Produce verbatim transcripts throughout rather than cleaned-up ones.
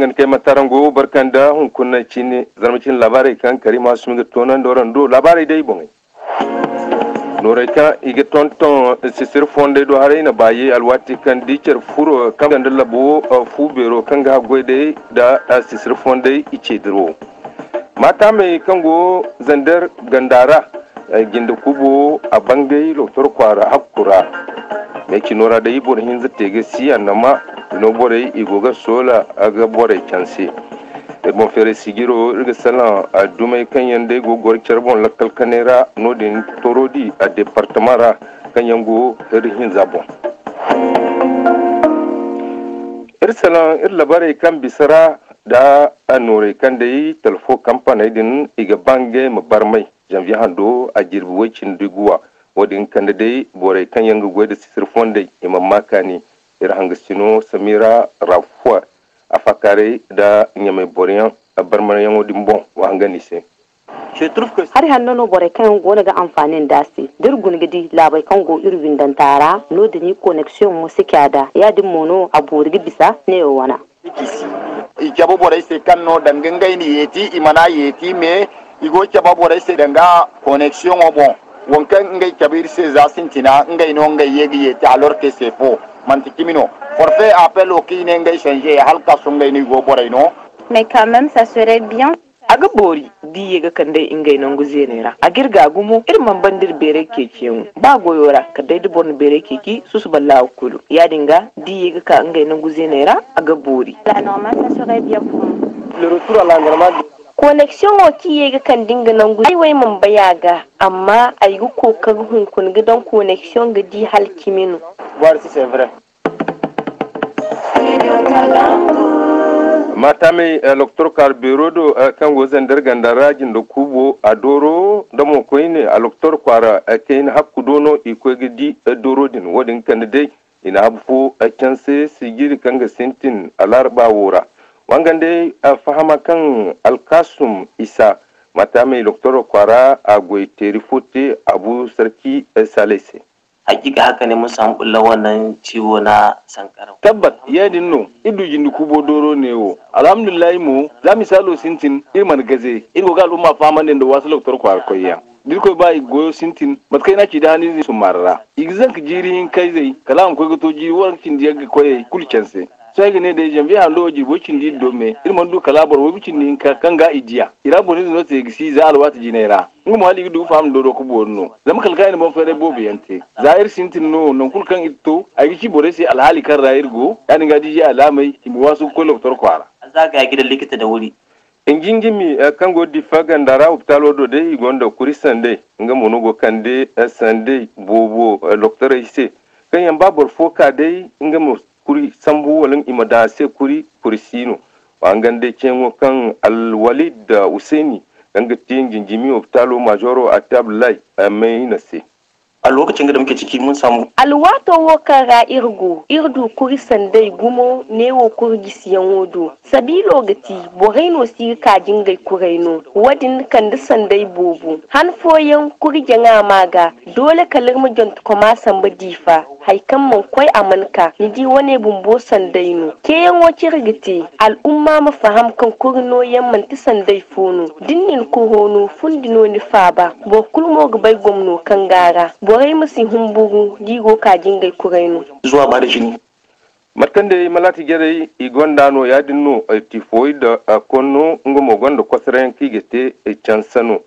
Kan kay ma tarango barkanda hunkuna cine, zarma cine labaarey kaŋ Karima Sumi ga toonandi waraŋ do labaarey day boŋey. Noorey kaŋ i ga tonton sisiri fondey do haray na baayi alwaati kaŋ di care furo kaŋ ganda labo, uh, fu beero kaŋ ga haggoy day da, uh, sisiri fondey i ce diro. Maatamey kaŋ go Zander ganda ra, uh, jinde kubo a bangay Loktor kwaara hakku ra. Me cino ra day boro hinza te ga si annama, i no borey i go ga soola, uh, ga borey canse. Iri boŋ feeray sijiro, iri ga salaŋ, a dumey kaŋ yaŋ day go ga goro care boŋ lakkal kanay ra, noodin Torodi, a departama ra, kaŋ yaŋ go iri hinza boŋ. Iri salaŋ iri labarey kaŋ bisa ra, da a noorey kaŋ day talfo kampaney din, i ga ba ngey ma barmay. Janvier hando, a jirbi way cindi guwa. Wo-din kande day borey kaŋ yaŋ ga goy da sisiri fondey, i mana ma kaani. Iri hangasino Samira Rafuwa, a faakaaray da Ɲamay boroyaŋ barmayaŋo din boŋ, wa hangan i se. Hari hanno no borey kaŋ yaŋ goono ga anfaani nd'a se. D'iri guna ga di laabey kaŋ go iri windanta ra, noodin i connexion mo si ca da, yaadin mo no a boori ga bisa neewo wana. I cabe borey se kaŋ no danga ngey na yeeti, i mana yeeti, mais i go cabe borey se danga connexion boŋ. Waŋ kaŋ ngey cabe iri se za sintina, ngey no ngey ye ga yeeti, alors que c'est faux. Manti cimi no. Forfait appel wo kaŋ i ne ngey changer, hala ka sohõ ngey no i go borey no. Mais quand même, ça serait bien. A ga boori, d'i ye ga kand'ey ngey nangu zeeney ra. A g'iri ga gumo, iri mana ban d'iri beeray ceeciyaŋo. Ba goyo ra, kala day da boro na beeray ceeci, susuba laawa kulu. Yaadin ga, d'i ye ga ka ngey nangu zeeney ra, a ga boori. La normal, ça serait bien pour moi. Le retour à la normale. Connexion wo kaŋ i ye ga kande nga nangu, ay wo ay mana bay a ga, amma ay ga kookari hunkuna ga daŋ connexion ga di hala cimi no. Voir si c'est vrai. Maatamey, eh, Loktor kwaara beero do, eh, kaŋ go Zander ganda ra, jinde kuubo, a dooro nda mo koyne, a Loktor kwaara, eh, kayna hakku do no i koy ga di, eh, dooro din. Wo-din kande day, i na habu fo, eh, canse sijiri kaŋ ga sintin alaarba wo ra. Wangandey, eh, fahama kaŋ Alkasum Isa, Maatamey Loktor kwaara, a goy teeri fo te Abu Sarki, eh, Saley se. Hakika haka ne, mun samu bulla wannan ciwo na sankarau. Tabbat, yaadin no, iri du jinde kuubo dooro neewo. Alhamdulillahi mo, za misaalo sintin, iri mana gaze. Iri go ga al'umma fahamandi nda waasu Loktor kwaara koyyaŋ. Da Irkoy ba i ga goyo sintin, mate kaŋ i n'a ci da haniize summaara ra. I ga zanka jiiri hinka izey, kala a ma koy ga to jiiri waranka cindi yagga koyey kulu canse. Sohõ ay ga ne day, Janvier hando wo jirbi way cindi iddu do me, iri mana du kala boro waygu cindi hinka kaŋ ga i diya. I ra boro ize no te ga si za alwaati jinay ra. Nga mo hala i ga du ga faham dooro ka boori no. Zama kala kaŋ i na boŋ fayray boobo yaŋ te. Za iri sintin no, nangu kulu kaŋ iri to, ay ga ci borey se alhaali kaŋ ra iri go, yaadin ga da i di alaamey, i ma waasu ga koy Loktor kwaara. A za ga ya gidan likita da wuri. Njinjimi, eh, kaŋ go Diffa ganda ra, hopitaalo do day, i gonda kuri sanday. Nga mo no go kande, eh, sanday boobo, eh, loktorey se, kaŋ yaŋ ba boro fo ka day, nga mo kuri sambu, wala i ma daŋ a se kuri, kuri si no. Wa hangan day ceeyaŋo kaŋ Alwalid Husseini, kaŋ ga ti Njinjimi hopitaalo maazoro, a te Abdullahi, eh, Mayna se. A lokacin da muke ciki mun samu. Alwaato wo kaŋ ra iri go, iri du kuri sanday gumo neewo kuri gisiyaŋo do. Sabiilo ga ti, borey no si ga ka jingay kuray no. Wo-din kande sanday boobo. Han fooyaŋ kuri jaŋa ma ga, doole kala iri ma jonte koma samba Diffa, hay kaŋ mana koy a mana ka. Ni di, wane bumbo sanday no. Ceeyaŋo kaŋ iri ga te, al'umma ma faham kaŋ kuri nooyaŋ manti sanday fo no. Da ni na ni kuro no, fundi no ni faaba. Boro kulu mo ga bay gomno kaŋ go a ra. Borey ma si humburu da i go ga ka jingay kuray no. Zuwa ba da jini. Mate kaŋ day malaati jarey i gonda no, yaadin no, eh, tifoyid, eh, konno, nga mo gonda kosarayaŋ kaŋ i ga te, eh, cansa no.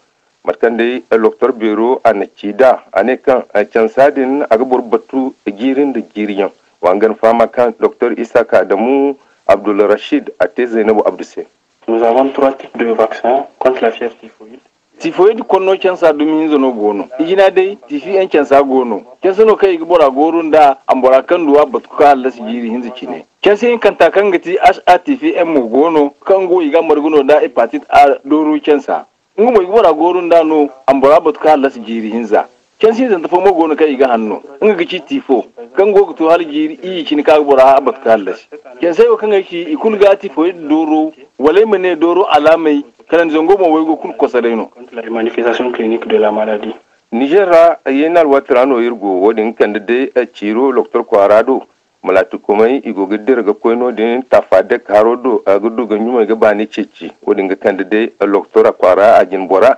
Mate kaŋ day, eh, loktor beero a na ci nd'a, a ne kaŋ, eh, cansa din, a ga boro batu, eh, jiiri nda jiiriyaŋ. Wa nga ni fahama kaŋ Doktor Isaka Adamu Abdulrashid a te Zaynabu Abdu se. Nous avons trois types de vaccins contre la fièvre typhoïde. Tifoyid konno cansa dumi hinza no go no. Ijina day, tifi en cansa go no. Cansa no kaŋ i ga bora gooru nd'a, a ma bora kaŋ du a batu ka hallasi jiiri hinza cine. Cansa hinkanta kaŋ ga ti H A tifi en mo go no, kaŋ go i ga margu no nda hepatit A dooru cansa. Nga mo i ga bora gooru nd'a no, a ma bora batu ka hallasi jiiri hinza. Cansi hinzanta fo mo go no kaŋ i ga hanno. Nga ga ci tifo, kaŋ go ga to hala jiiri iyye cine kaŋ a ga bora batu ka hallasi. Cansey wo kaŋ ay ci, i kulu ga tifoyid dooro, wala ay ma ne dooro alaamey, kala ni zango mo waygo kulu kosoray no. Contre les manifestations cliniques de la maladie. Niger ra, yeeni alwaati ra no iri go, wo-din kande day, eh, ciiro Doktor Kwaara do. Malaatikomey i go ga dira ga koy no-din Tafadek haro do, a ga du ga ɲumay ga baani ceeci. Wo-din ga kande day, eh, Loktora kwaara a jine bora.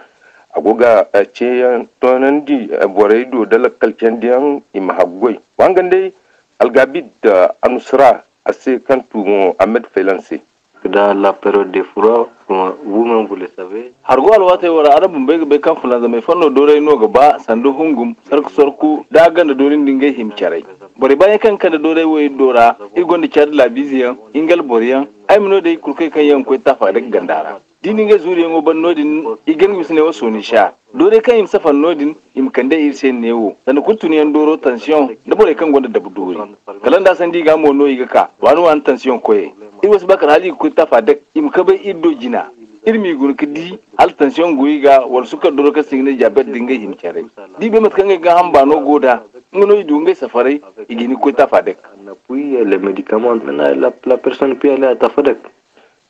A go ga, eh, ceeyaŋ toonandi, eh, borey do da lakkal candiyaŋ i ma haggoy. Wa hangan day Algabid, eh, Anusra a se kaŋ tu mo Ahmed Faylan se. Dans la période des froids, comme vous-même vous le savez. Hargu alwaatey wo ra, araŋ bumbey ga bay kaŋ fulanzamey fanno dooray no ga ba, sanda hungum, sarku-sarku, da ganda doori nda ngey hima caray. Borey baayaŋ kaŋ ga kande dooray wo iri do ra, iri gonda Caad laabiize yaŋ, Ingal boro yaŋ, ay ma no day kurkey kaŋ yaŋ ga koy Tafadek ganda ra. Da i na ngey zuuriyaŋo ban no-din, i ga hin ga bisa ne wo Sonisha. Dooray kaŋ i ma safar no-din, i ma kande iri se neewo. Sanda kulu tunyaŋ dooro, tansiyoŋ, nda borey kaŋ gonda dabu doori. Kala nda sanda i ga mo no i ga ka, waani-waani tansiyoŋ koyey. Iri wo si ba kala hala i ga koy Tafadek, i ma kabay iri do jina. Iri m'i guna ga di, hala tansiyoŋ go i ga, wala sukar dooro kaŋ se i ga ne diyabet da ngey hima caray. Da i bay mate kaŋ ngey gaaham baano go nd'a, nga no i du ngey safaray, i ga hin ga koy Tafadek. Puis, euh, les médicaments, maintenant, la, la personne peut aller à Tafadek.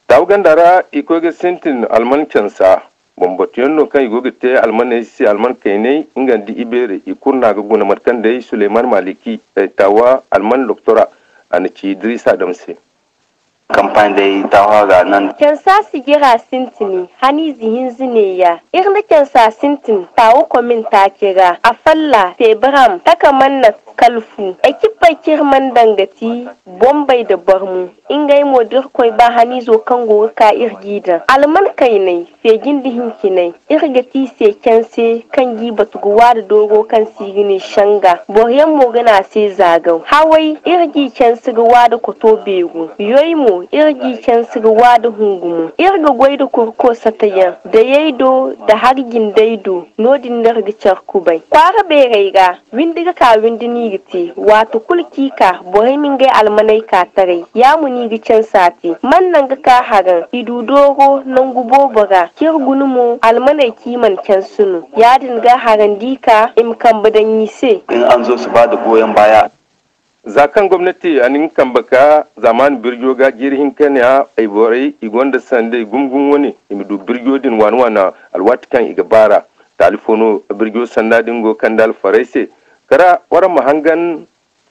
Taawu ganda ra, i koy ga sintin alman cansa. Bambatuyaŋ no kaŋ i go ga te almaney se, alman kayney, nga nda ibeerey, i kulu no a ga guna, mate kaŋ day Suleyman Maliki, eh, taawa alman doktora, a na ci Idrisa Adam se. Kampaɲ day taawa ga nan. Cansa sijira sintini, haniize hinza neeya. Iri na cansa sintin taawa komin taaci ra, afalla, feebiram, taka mannat, kala fu. Ekipey kaŋ iri mana daŋ ga ti bombey nda barmu. Ngey mo, da Irkoy ba, haniizo kaŋ go ga ka, iri g'i daŋ. Alman kayney, feeji nda hinciney, iri ga ti i se canse kaŋ g'i batu ga waada dooro kaŋ se i ga ne shanga. Boroyaŋ mo ga ne a se zaagaw. Haway, iri g'i canse ga waada koto beeru. Yoy mo, iri g'i canse ga waada hungumo. Iri ga goy nda kurko satayaŋ, dayey do, nda hari jindey do. No-din no iri ga care kubay. Kwaara beerey ra, windi ga ka windi no i ga te. Waati kulu kaŋ i ka, borey ma ngey almaney ka taray. Ya mo no i ga cansa te. Mana naŋ ga ka haraŋ, i du dooro nangu boobo ra. Kaŋ iri guna mo, almaney kaŋ i mana canse no. Ya-din ga haraŋ da i ka, i ma kambe daŋ i se. In an zo si ba da goyon baya. Za kaŋ gomnati a na nga kambe ka zaamaani birjo ga jiiri hinka ne, ay borey i gonda sanday gumo-gumo wane, i ma du birjo din waana-waana alwaati kaŋ i ga baar'a. Taali fo no birjo sanda din go ga kande alfarey se. Kala waraŋ ma hangan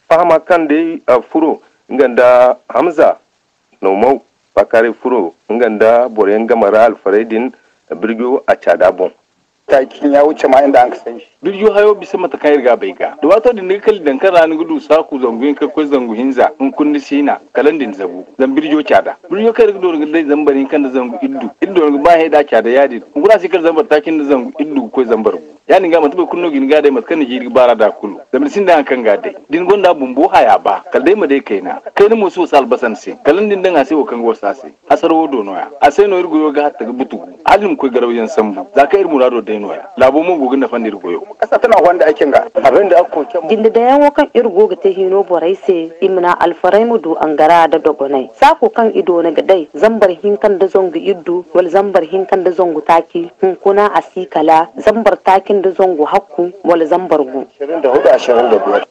fahama kaŋ day, a furo nga nda Hamza Noomaw, faakaaray furo nga nda boroyaŋ game ra alfarey din birjo a caada boŋ. Taaci ɲa wuce ma inda an ka sanji. Birjo hayo bisa mate kaŋ iri ga a bay ga. Da waato din ni ga kali daŋ kaŋ ra ni ga du saaku zangu hinka ga koy zangu hinza, hunkuna ni si hina, kala ni din zabu. Zama birjo caada. Birjo kaŋ iri ga dooru ga day zambar hinka nda zangu iddu. Iri dooru ga ba hẽ da a caada yaadin. Hunkuna a si kala zambar taaci nda zangu iddu ga koy zambar gu. Yaadin ga manti boro kulu no ga hin ga a day mate kaŋ ni jiiri ga baar'a da kulu. Zama ni sinda haŋ kaŋ ga a day. Da ni gonda bumbo haya ba, kala day ma day kayna. Kayna mo si wasa albasa ni se. Kala ni din daŋ a se wo kaŋ ga wasa a se. Hasara wo do nooya. A se no iri goyo ga hatta ga butu. Hala ni ma koy garawyaŋ sambu. Za kaŋ iri muraado day nooya. Laabo mo go ga nafandi iri goyo. Kasa tana honda aikin ga. Abin da aka koke mu. Jinde dayaŋo kaŋ iri go ga te hino borey se, i ma na alfarey ma du angara nda dogonay. Saako kaŋ i doona ga day, zambar hinka nda zangu iddu, wala zambar hinka nda zangu taaci, hunkuna a si kala zambar taaci nda zangu hakku, wala zambar gu. Ashirin da hudu, ashirin da biyar.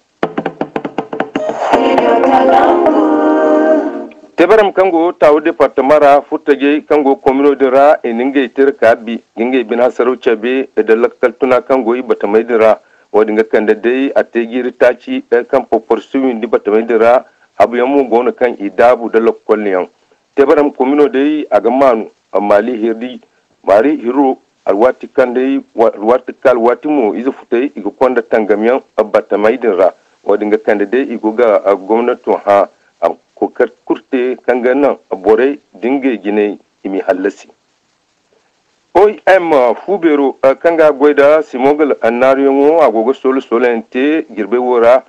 Teebaram kaŋ go Taawu departama ra, furtajey kaŋ go komino din ra, i na ngey tira ka bi, ga ngey bine hasaraw cabe, nda lakkal tuna kaŋ go i batamey din ra. Wo-din ga kande day, a te jiiri taaci, eh, kaŋ porporsi windi batamey din ra, habuyaŋ mo go no kaŋ i daabu nda lakkol yaŋ. Teebaram komino day, a ga maanu, amma Maali hirri, Maali hirro, alwaati kaŋ day, wa-, alwaati ka alwaati mo, ize futey, i ga konda tangamyaŋ, a, batamey din ra. Wo-din ga kande day, i go ga, a, gomnato hã, a, kookari kulu te, kaŋ ga naŋ, a, borey da ngey jinay, i m'i hallasi. O I M, a, fu beero, a, kaŋ ga goy nda Simon Gala, a, naaruyaŋo, a go ga solo-soloyaŋ te, jirbey wo ra,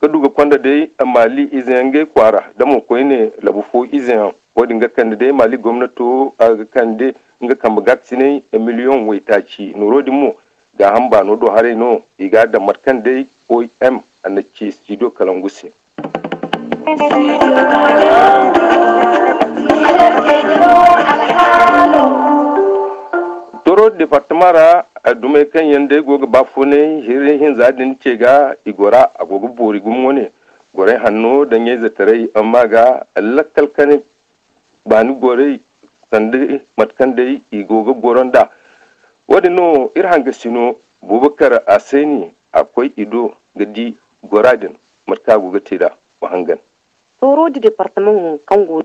ka du ga konda day Maali izeyaŋ ngey kwaara, da mo koyne labu fo izeyaŋ. Wo-din ga kande day Maali gomnato, a ga kande nga kambe gaakasinay miliyoŋ waytaaci. Nooro din mo, gaaham baano do haray no i ga a daŋ, mate kaŋ day O I M a na ci Studio Kalangu se. Toro departama ra, a dumey kaŋ yaŋ day go ga baafunay hirri hinza din ce ga, i gora, a go ga boori gumo wane. Gorey hanno da ɲayzetaray, amma ga lakkal kane baani gorey sanda mate kaŋ day i go ga goro nd'a. Wo-din no iri hangasino Bubakar Aseni a koy i do ga di gora din, mate kaŋ a go ga te nd'a, wa hangan. Toro da departamaŋo kaŋ go